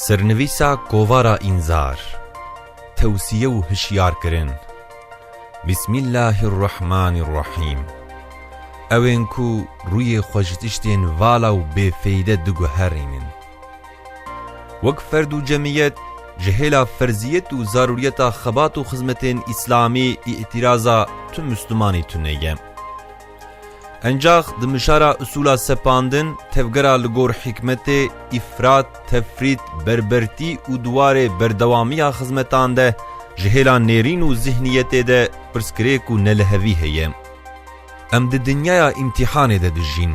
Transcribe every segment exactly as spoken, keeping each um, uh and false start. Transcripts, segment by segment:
Sernivîsa kovara înzar, tewsiye û hişyarkirin. Bismillahirrahmanirrahîm. Ew ên ku rûyê xwe ji tiştên vala û bêfeyde diguherînin. Wek ferd û cemiyet, ji hêla ferziyet û zarûriyeta xebat û xizmetên îslamî îtîraza tu Mislimanî tune ye. Encax di mijara usûla sepandin, tevgera li gor hikmetê, îfrat, tefrît, berbertî û di warê berdewamiya xizmetan de ji hêla nêrîn û zihniyetê de pirsgirêk û nelihevî heye. Em di dinyaya îmtîhanê de dijîn.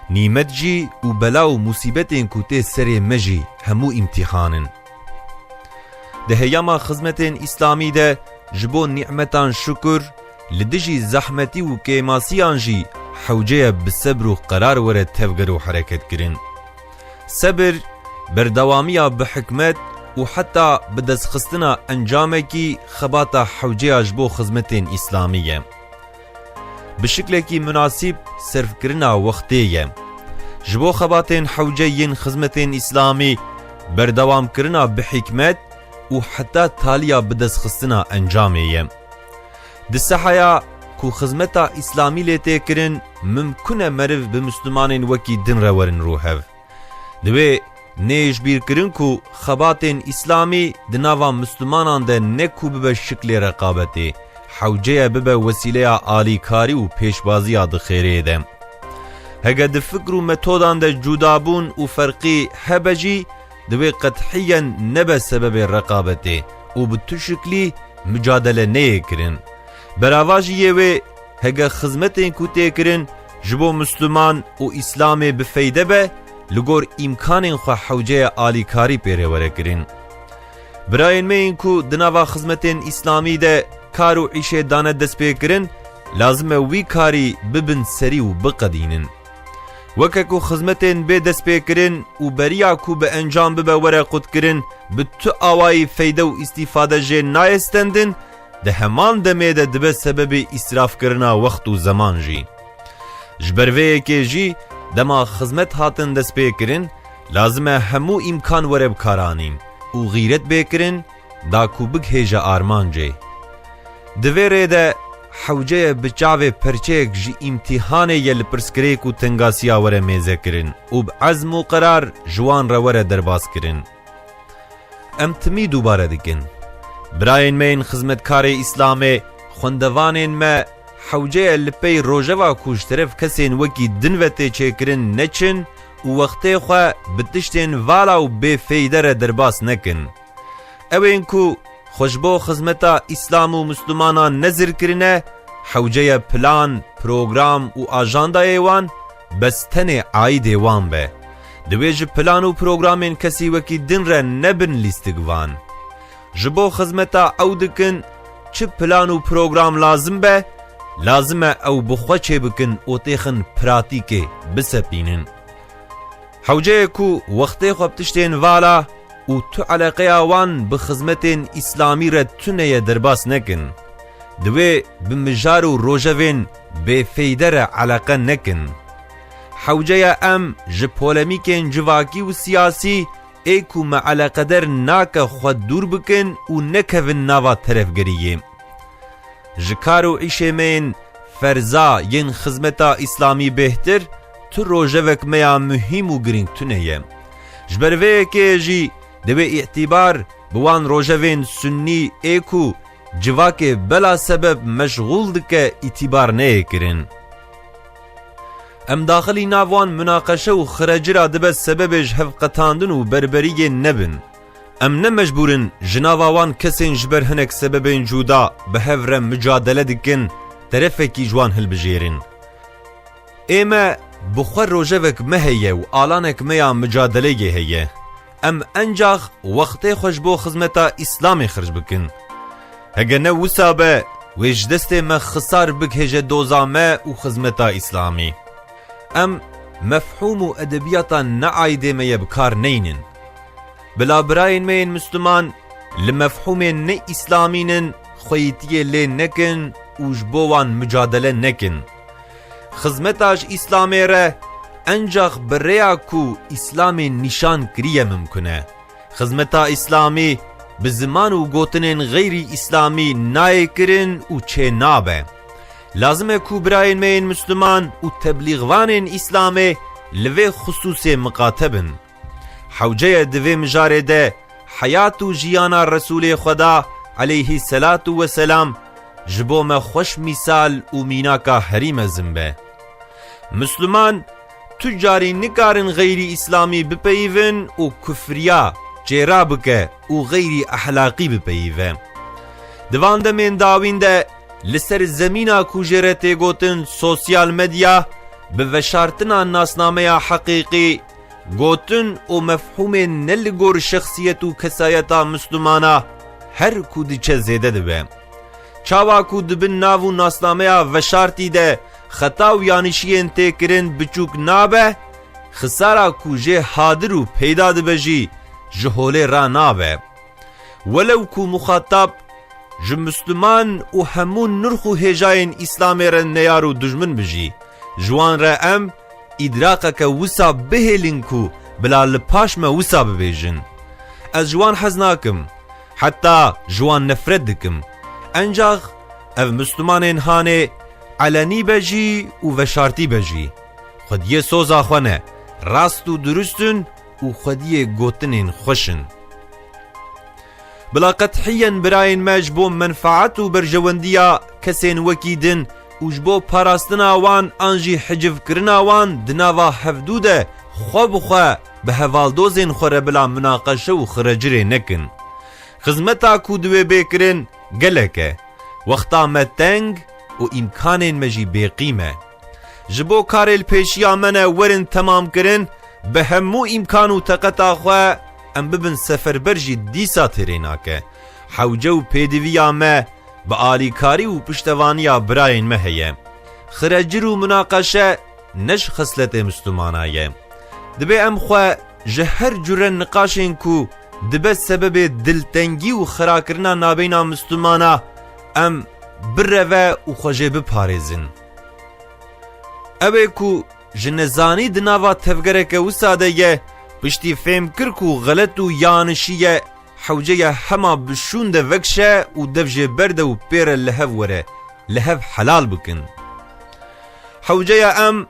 Nîmet jî û bela û musîbetên ku tê serê me jî hemû îmtîhan in. Di heyama xizmetên îslamî de ji bo nîmetan şukur, li dijî zehmetî û kêmasiyan jî hewce ye bi sebr û qerar were tevger û hereket kirin. Sebir, berdewamiya bi hikmet û heta bi destxistina encamekî xebata hewce ya ji bo xizmetên îslamî ye. Bi şiklekî munasîb serfkirina wextê ye. Ji bo xebatên hewce yên xizmetên îslamî, berdewamkirina bi hikmet û heta taliya bidestxistina encamê ye. Di sehaya ku xizmeta îslamî lê tê kirin, mimkun e meriv bi Mislimanên wekî din re werin rûhev. Divê neyê ji bîr kirin ku xebatên îslamî di nava Mislimanan de ne ku bibe şiklê reqabetê, hewce ye bibe wesîleya alîkarî û pêşbaziya di xêrê de. Hege di fikr û metodan de cudabûn û ferqî hebe jî, divê qethiyen nebe sebebê reqabetê û bi tu şiklî micadele neyê kirin. Berava jî yê wê, hege xizmetên ku tê kirin ji bo Misliman û Îslamê bi feyde be, li gor îmkanên xwe hewce ye alîkarî pê re were kirin. Birayên me yên ku di nava xizmetên Îslamî de kar û îşê dane destpêkirin, lazim e wî karî bibin serî û biqedînin. Weke ku xizmetên bê destpêkirin û beriya ku bi encam bibe were qutkirin, bi tu awayî feyde û îstîfade jê nayê stendin, di heman demê de dibe sebebê îsrafkirina wext û zeman jî. Ji ber vê yekê jî dema xizmet hatin destpêkirin, lazim e hemû îmkan were bikaranîn û xîret bê kirin, da ku bigihêje armancê. Di vê rê de hewce ye bi çavê perçeyek ji îmtîhanê ye li pirsgirêk û tengasiya were mêzekirin û bi ezm û qerar ji wan re were derbas kirin. Em timî dubare dikin. Birayên me yên xizmetkarê Îslamê, xwendevanên me, hewce ye li pey rojeva ku ji teref kesên wekî din ve tê çêkirin neçin û wextê xwe bi tiştên vala û bêfeyde re derbas nekin. Ew ên ku xwe ji bo xizmeta Îslam û Mislimanan nezir kirine, hewce ye plan, program û ajandayê wan bes tenê aîdê wan be. Divê ji plan û programên kesî wekî din re nebin lîstikvan. Ji bo xizmeta ew dikin, çi plan û program lazim be, lazim e ew bi xwe çêbikin û têxin pratîkê, bisepînin. Hewce ye ku wextê xwe bi tiştên vala û tu eleqeya wan bi xizmetên Îslamî re tune ye derbas nekin. Divê bi mijar û rojevên bêfeyde re eleqe nekin. Hewce ye em ji polemîkên civakî û siyasî ê ku me eleqeder nake xwe dûr bikin û nekevin nava terefgeriyê. Ji kar û îşê me yên ferza yên xizmeta Îslamî bêhtir tu rojevek me ya muhîm û girîng tune ye. Ji ber vê yekê jî divê îtîbar bi wan rojevên sunnî ê ku civakê bela sebeb meşxûl dike îtîbar neyê kirin. Em daxilî nav wan munaqeşe û xirecira dibe sebebê ji hev qetandin û berberiyê nebin. Em ne mecbûr in ji nava wan kesên ji ber hinek sebebên cuda bi hev re micadele dikin, terefekî ji wan hilbijêrin. Ê me bi xwe rojevek me heye û alanek me ya micadeleyê heye. Em encax wextê xwe ji bo xizmeta Îslamê xirc bikin. Hege ne wisa be, wê ji destê me xisar bigihêje doza me û xizmeta Îslamî. Em mefhûm û edebiyata ne aîdê me ye bi kar neynin. Bila birayên me yên Misliman li mefhûmên ne Îslamî nin, xweyîtiyê lê nekin û ji bo wan micadele nekin. Xizmeta ji Îslamê re encax bi rêya ku Îslamê nîşan kiriye mimkun e. Xizmeta Îslamî bi ziman û gotinên xeyrî Îslamî nayê kirin û çê nabe. Lazim e ku birayên me yên Misliman û teblîxvanên Îslamê li vê xisûsê miqate bin. Hewce ye di vê mijarê de heyat û jiyana Resûlê Xweda aleyhî selatu weselam ji bo me xweş mîsal û mînaka herî mezin be. Misliman tu carî nikarin xeyrî Îslamî bipeyivin û kufriya çêra bike û xeyrî ehlaqî bipeyive. Di van demên dawîn de li ser zemîna ku jê re tê gotin sosyal medya, bi veşartina nasnameya heqîqî, gotin û mefhûmên ne li gor şexsiyet û kesayeta Mislimana her ku diçe zêde dibe. Çawa ku di bin nav û nasnameya veşartî de xeta û yanişiyên tê kirin biçûk nabe, xisara ku jê hadir û peyda dibe jî ji holê ra nabe. Welew ku muxatab ji Misliman û hemû nirx û hêjayên Îslamê re neyar û dijmin bi jî, ji wan re em îdraqeke wisa bihêlin ku bila li paş me wisa bibêjin. Ez ji wan hez nakim, heta ji wan nefret dikim. Encax ev Mislimanên hanê elenî be jî û veşartî be jî, xwediyê soza xwe ne, rast û durust in û xwediyê gotinên xweş in. Bila qethiyen birayên me ji bo menfaet û berjewendiya kesên wekî din û ji bo parastina wan an jî hicivkirina wan di nava hevdû de xwe bi xwe bi hevaldozên xwe re bila minaqeşe û xirecirê nekin. Xizmeta ku divê bê kirin gelek e. Wexta me teng û îmkanên me jî bêqîm e. Ji bo karê li pêşiya me ne werin temamkirin, bi hemû îmkan û teqeta xwe em bibin seferber jî dîsa têrê nake. Hewce û pêdiviya me bi alîkarî û piştevaniya birayên me heye. Xirecir û minaqeşe ne ji xisletê Mislimana ye. Dibê em xwe ji her cure niqaşên ku dibe sebebê diltengî û xirakirina nabeyna Mislimana, em bireve û xwe jê biparêzin. Ew ê ku ji nezanî di nava tevgereke wisa de ye, piştî fêm kir ku xelet û yanişî ye, hewce ye hema bi şûn de vekişe û dev jê berde û pê re li hev were, li hev helal bikin. Hewce ye em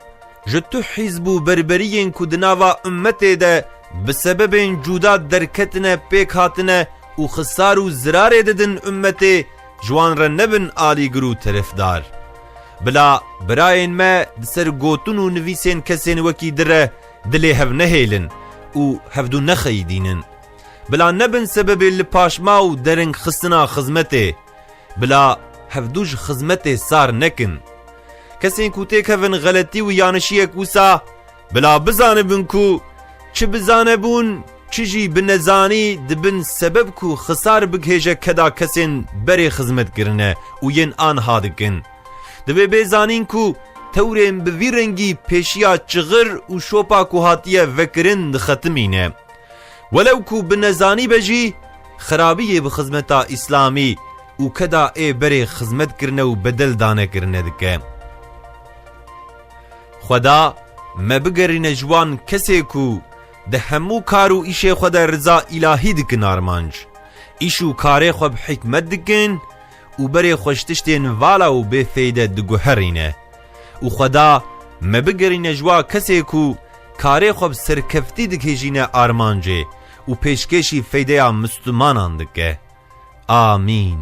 ji tu hîzb û berberiyên ku di nava ummetê de bi sebebên cuda derketine, pêk hatine û xisar û zirarê didin ummetê, ji wan re nebin alîgir û terefdar. Bila birayên me di ser gotin û nivîsên kesên wekî di re dilê hev nehêlin û hevdû nexeyidînin. Bila nebin sebebê li paşma û derengxistina xizmetê. Bila hevdû ji xizmetê sar nekin. Kesên ku têkevin xeletî û yanişiyek wisa, bila bizanibin ku çi bi zanebûn, çi jî bi nezanî dibin sebeb ku xisar bigihêje keda kesên berê xizmet kirine û yên anha dikin. Divê bê zanîn ku tewrên bi vî rengî pêşiya çixir û şopa ku hatiye vekirin dixetimîne. Welew ku bi nezanî be jî, xirabiyê bi xizmeta Îslamî û keda ê berê xizmet kirine û bedel dane kirine dike. Xweda me bigerîne ji wan kesê ku di hemû kar û îşê xwe de riza îlahî dikin armanc. Îş û karê xwe bi hikmet dikin û berê xwe ji tiştên vala û bêfeyde diguherîne. Û Xweda me bigerîne ji wa kesê ku karê xwe bi serkeftî digihêjîne armancê û pêşkêşî feydeya Mislimanan dike. Amîn.